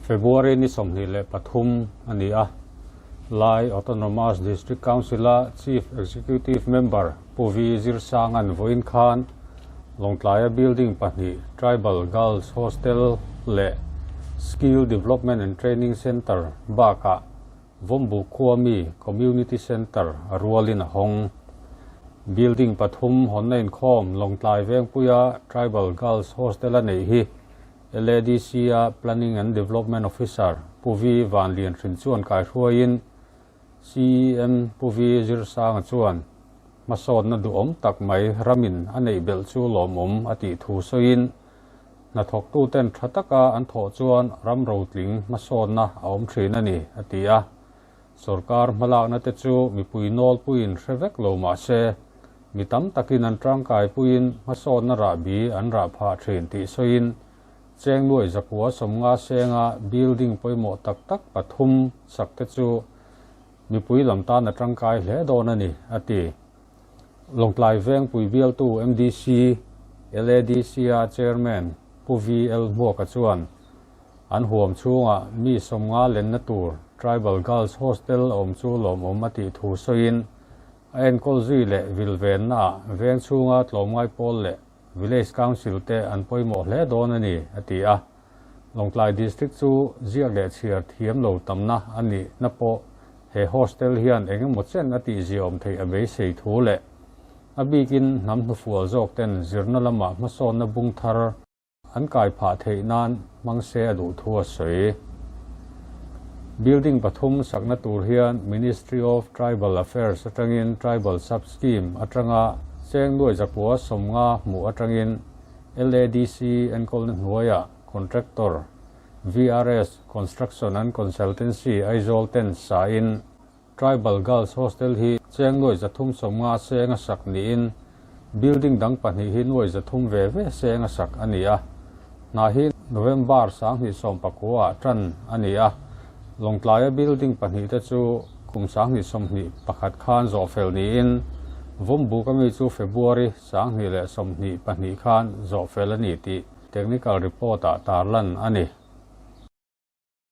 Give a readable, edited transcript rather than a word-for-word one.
February ni 23 a ni a, Lai Autonomous District Council-a Chief Executive Member Pu Vi Zirsanga'n vawiin khan Lawngtlaia building pahnih Tribal Girls Hostel leh Skill Development and Training Centre bakah Vawmbuk khuami Community Centre a rualin a hawng. Building pathum hawnna inkhawm Lawngtlai Vengpuia Tribal Girls Hostel a neih hi LADC-a Planning and Development Officer Pu Vi Vanlianhrin chuan kaihruaiin CEM Pu Vi Zirsanga chuan hmasawnna duhawm tak mai ramin a neih belh chu lawmawm a tih thu sawiin Hnathawktuten tha taka an thawh chuan ram rotling hmasawnna a awm thin a ni, a ti a. Sorkar hmalakna te chu mipui nawlpuiin hre vek lo mah se, mi tam takin an tangkaipuiin hmasawnna rahbi an rah phah thin tih sawiin, cheng nuai 950 senga building pawimawh tak tak pathum sak te chu mipui lam tan a tangkai hle dawn a ni, a ti. Lawngtlai Vengpui bialtu MDC, LADC-a Chairman Pu VL Hmuaka chuan an huam chhungah mi 50 lenna tur Tribal Girls Hostel a awm chu lawmawm a tih thu sawiin a enkawl zui leh vilvennaah veng chhunga tlawmngai pawl leh Village Council te an pawimawh hle dawn a ni, a ti a. Lawngtlai District chu ziak leh chhiar thiam lo tamna a nihna pawh he hostel hian eng emaw chen a tihziaawm theih a beisei thu leh a bikin hnam hnufual zawk ten zirna lama hmasawnna bung thar an kai phah theih nan hmang se a duh thu a sawi. Building pathum sakna tur hian Ministry of Tribal Affairs atangin Tribal Sub Scheme atanga cheng nuai 950 hmuh atangin LADC enkawlna hnuaiah contractor VRS Construction and Consultancy Aizawl ten sain Tribal Girls Hostel hi cheng nuai 350 senga sak niin building dang pahnih hi nuai 300 ve ve senga sak a ni a. Hna hi November 2019 ah tan a ni a, Lawngtlaia building pahnih te chu kum 2021 khan zawhfel niin Vawmbuk ami chu February 2022 khan zawhfel a ni tih technical report-ah tarlan a ni.